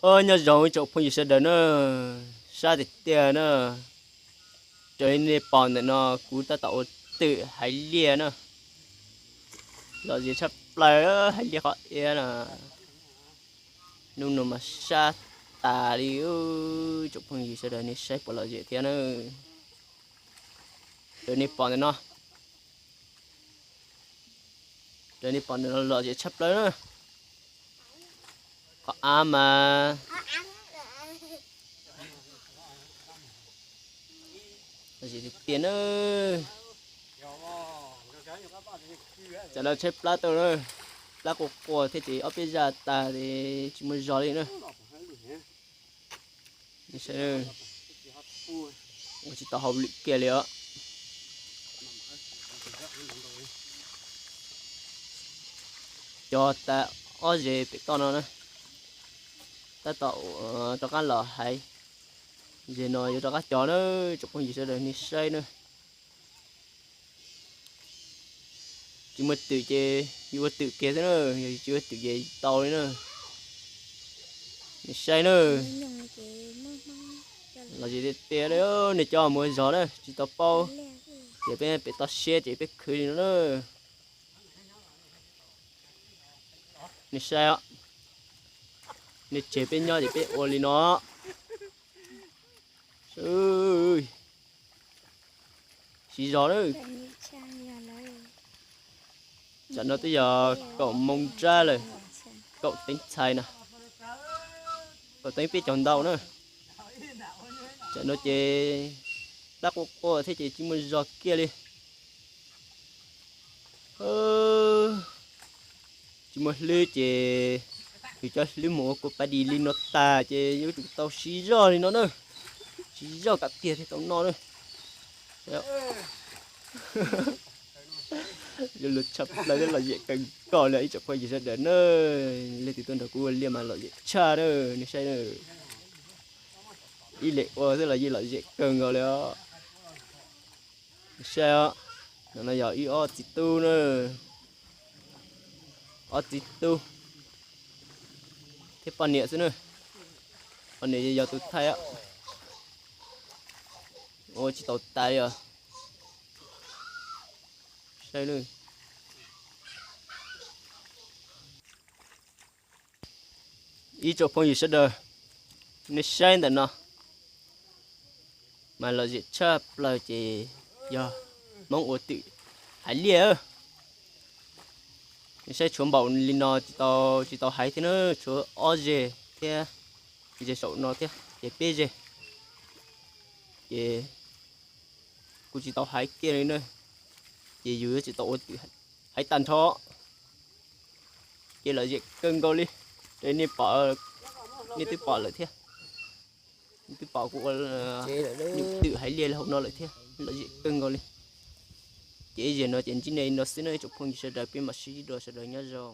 Os, nyob zoo ib tsoom phooj ywg sawv daws na, sab tiag tiag na. Raws li nej pom ntawm no kuv tab tom ua twm haiv liaj na, lom zem tshaj plaws haiv liaj qhov iab na. Hnub no mas sab tas li, tsoom phooj ywg sawv daws nej saib puas lom zem thiab na. Raws nej pom ntawm no, raws nej pom ntawm no lom zem tshaj plaws na. Qhov av mas lom zem tiag tiag na. Tsam no tshaib plab tau na, plab quaj quaj thiab ces ob peb zaj tas ces tsis muaj zog li na. Ua tsis tau hauj lwm kiag li os. Cog tas ob zeg pem toj no na, tab tom rov qab los haiv. Zeg no yuav rov qab cog na, tsoom phooj ywg sawv daws nej saib na. Tsis muaj twm ces yus ua twm kiag xwb na, yog tsis ua twm ces tau li na. Nej saib na, lom zem tiag tiag li, nej coj mus ua zog na, tsis tau paub. Ces peb pem toj siab ces peb khwv li no na. Nej saib os, nej tseg peb nyob ces peb ua li no. Siv zog na. Tsam no twb yog kaum moo nrab lawm, kaum teev txhais na, kaum teev peb caug ntau na. Tsam no ces plab quaj quaj thiab ces tsis muaj zog kiag li. Tsis muaj hlwb ces yus cov hlwb mus ua kua pas dis li no tas ces yuav tsum tau siv zog li no na. Siv zog kom tiag thiaj tau noj na. Yuav luag tshaj plaws thiab lom zem kawg nkaus li ib tsoom phooj ywg sawv daws na. Leej twg tuaj nrog kuv ua liaj mas lom zem tshaj na, nej saib na. Ib leeg ua xwb los yeej lom zem kawg nkaus li os. Saib os, no yog ib ob txiv tub na, ob txiv tub thiab poj niam xwb na. Poj niam yog tus thaij, ua tsis tau tas li os. Saib na, ib tsoom phooj ywg sawv daws, nej saib ntawm no mas lom zem tshaj plaws ces yog Hmoob ua twm haiv liaj. Nej saib tshuav npaum li no tsis tau, tsis tau haiv thiab na, tshuav ob zeg thiab, zeg saum no thiab ces peb zeg. Ces kuv tsis tau haiv kiag li na, ces yus yuav tsum tau ua twm haiv tag nrho. Ces lom zem kawg nkaus li, nej pom, nej twb pom lawm thiab. Nej twb pom kuv ua nyuj twm haiv liaj hauv no lawm thiab, lom zem kawg nkaus li. Ces ib zaug no ces ntsib nej no xwb na ib tsoom phooj ywg sawv daws, peb mam sib ntsib dua, sawv daws nyob zoo.